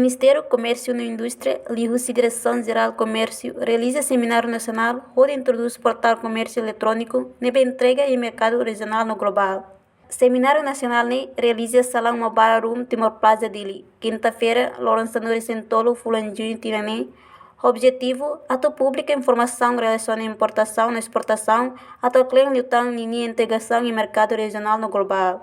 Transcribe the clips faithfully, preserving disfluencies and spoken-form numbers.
Ministériu Komérsiu no Indústria, liuhusi Diresaun Jerál Komérsiu, realiza semináriu nasionál hodi introdús portál komérsiu eletróniku ne'ebé entrega iha merkadu rejionál no globál. Semináriu nasionál ne'e realiza iha Salaun Mobile Room, Timor Plaza, Dili, kinta-feira, loron sanulu-resin-tolu fulan-juñu tinan ne'e. Objetivu, atu publika informasaun relasiona importasaun no esportasaun, atu kle'an liután ninia integrasaun iha merkadu rejionál no globál.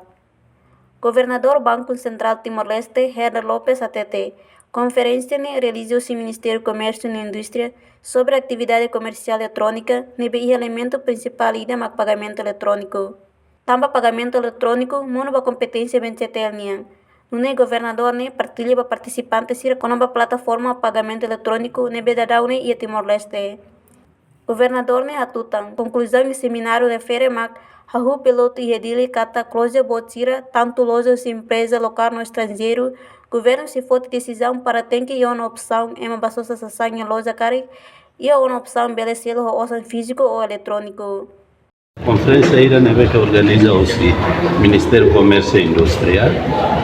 Governadór Banku Sentrál Timor-Leste, Herder Lopes, hatete, konferénsia ne'e realiza husi Ministériu Komérsiu no Indústria sobre atividade komersiál eletrónika, ne'ebé iha elementu prinsipál ida mak pagamentu eletróniku. Tanba pagamentu eletróniku monu ba kompeténsia B N C T L nian. Nune'e governadór ne'e partilla ba partisipante sira kona-ba plataforma pagamentu eletróniku ne'ebé daudaun ne'e iha Timor-Leste. Governadór ne'e hatutan, konkluzaun iha semináriu refere mak hahú pilotu iha Dili katak loja boot sira, tantu loja husi empreza lokál no estranjeiru, governu sei foti desizaun para tenke iha ona opsaun ema bá sosa sasán iha loja karik iha ona opsaun bele selu ho osan fíziku ou eletróniku. Konferénsia ida ne'ebé ke organiza husi Ministériu Komérsiu i Indústria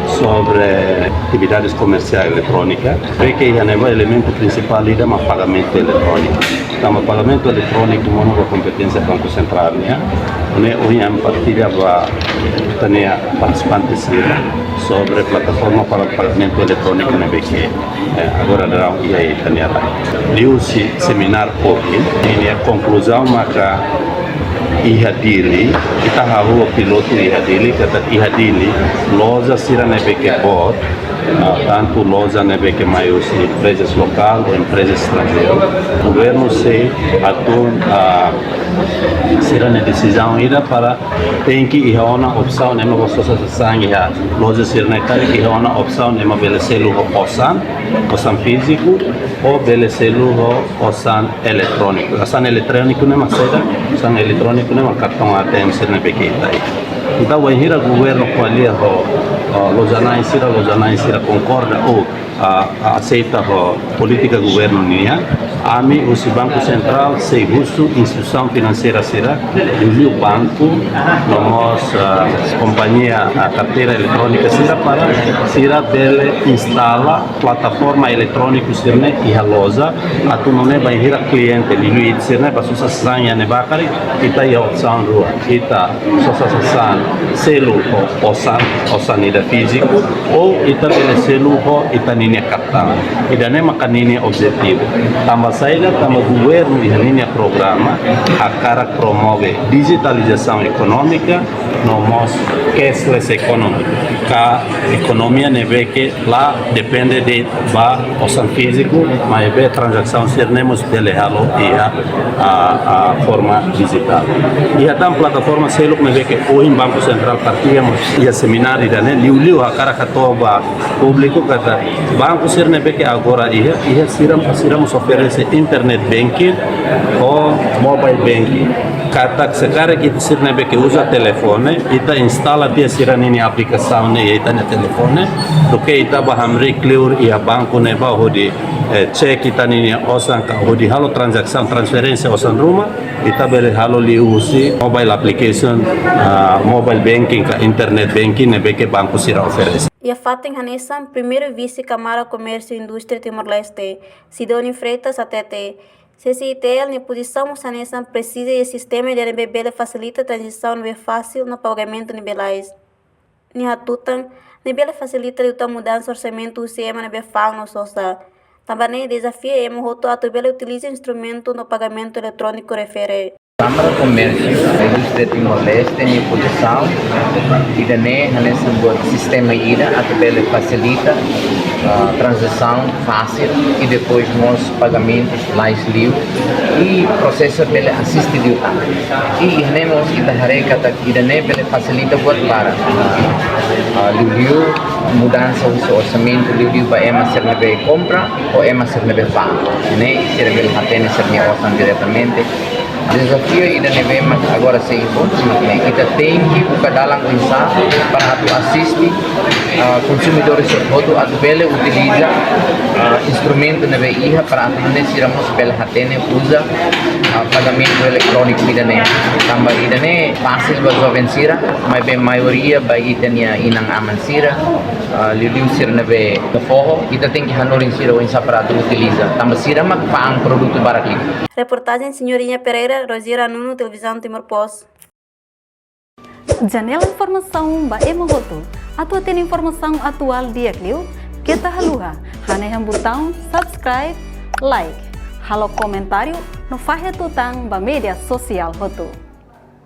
sobre atividades komersiál eletrónika, ne'ebé ke iha ne'ebá elementu prinsipál ida mak pagamentu eletróniku. Tanba pagamentu eletróniku monu ba kompeténsia Banku Sentrál nian, ne'e ohin ami partilla ba ita-nia partisipante sira sobre plataforma para pagamentu eletróniku ne'ebé ke, eh, agora daudaun iha ita-nia rai. Liuhusi semináriu ohin, ninia konkluzaun maka iha Dili, ita hahú pilotu iha Dili, katak iha Dili, loja sira ne'ebé ke boot, ah, tantu loja ne'ebé ke mai husi empreza lokál ou empreza estranjeiru, governu sei hatún, ah, sira-nia desizaun ida para tenke iha ona opsaun ema bá sosa sasán iha loja sira-ne'e karik iha ona opsaun ema bele selu ho osan, osan fíziku, ou bele selu ho osan eletróniku. Osan eletróniku ne'e mak saida, osan eletróniku ne'e mak kartaun A T M sira ne'ebé ke ita iha. Entaun, bainhira governu ko'alia ho, ho loja-na'in sira, loja-na'in sira konkorda ou, ah, aseita ho polítika governu nian, ami husi Banku Sentrál sei husu instituisaun finanseira sira, liuliu banku, no mós, ah, kompañia, ah, karteira eletrónika sira para sira bele instala plataforma eletróniku sira-ne'e iha loja, atu nune'e bainhira kliente, liuliu ita sira-ne'e bá sosa sasán iha ne'ebá karik, ita iha opsaun rua, ita sosa sasán selu ho osan, osan ida fíziku, ou ita bele selu ho ita ninia kartaun. Ida-ne'e maka ninia objetivu. Tanba saida, tanba governu iha ninia programa hakarak promove dijitalizasaun ekonómika, no mós cashless economy, ka ekonomia ne'ebé ke la depende de'it ba osan fíziku, maibé tranzasaun sira-ne'e mós bele halo iha, ah, ah, forma dijitál. Iha tan plataforma seluk ne'ebé ke ohin Banku Sentrál partilla mós iha semináriu ida-ne'e, liuliu hakarak hato'o ba públiku katak banku sira ne'ebé ke agora iha, iha sira, sira mós oferese internet banking ou mobile banking. Katak se karik ita sira ne'ebé ke uza telefone, ita instala tiha sira-ninia aplikasaun ne'e iha ita-nia telefone, duké ita bá hamriik liur iha banku ne'ebá hodi, eh, cek ita-ninia osan ka hodi halo tranzasaun, transferénsia osan ruma, ita bele halo liuhusi mobile application, ah, mobile banking ka internet banking ne'ebé ke banku sira oferese. Iha fatin hanesan, Primeiru Vise Kámara Komérsiu Indústria Timor-Leste, Sidónio Freitas, hatete, C C I T L nia pozisaun mós hanesan, presiza iha sistema ida ne'ebé bele fasilita tranzasaun ne'ebé fasil no pagamentu ne'ebé lalais. Nia hatutan, ne'e bele fasilita liután mudansa orsamentu husi ema ne'ebé fa'an no sosa. Tanba ne'e dezafia ema hotu atu bele utiliza instrumentu no pagamentu eletróniku refere. Kámara Komérsiu Indústria Timor-Leste nia pozisaun ida-ne'e hanesan buat sistema ida atu bele fasilita, ah, tranzasaun fasil i depois mós pagamentus lalais liu i prosesu bele asiste liután. I iha ne'e mós ita haree katak ida-ne'e bele fasilita buat barak, ah, liuliu mudansa husi orsamentu liuliu ba ema sira ne'ebé kompra ou ema sira ne'ebé fa'an. Ne'e sira bele hatene sira-nia osan diretamente. Dezafiu ida ne'ebé mak agora sei enkontra mak ne'e, ita tenke buka dalan oinsá para atu asiste, ah, konsumidores hotu atu bele utiliza, ah, instrumentu ne'ebé iha para atu nune'e sira mós bele hatene uza, ah, pagamentu eletróniku ida-ne'e. Tanba ida-ne'e fasil ba joven sira, maibé maioria ba ita-nia inan-aman sira, Ah, liuliu sira ne'ebé foho, ita tenke hanorin sira oinsá para atu utiliza. Tanba sira mak fa'an produtu barak liu. Reportajen Senhorinha Pereira, Rogério Nuno, Televizaun Timor Post. Janela informasaun ba ema hotu. Atu hatene informasaun atuál di'ak liu, keta haluha hanehan butaun subscribe, like, halo komentáriu no fahe tutan ba média sosiál hotu.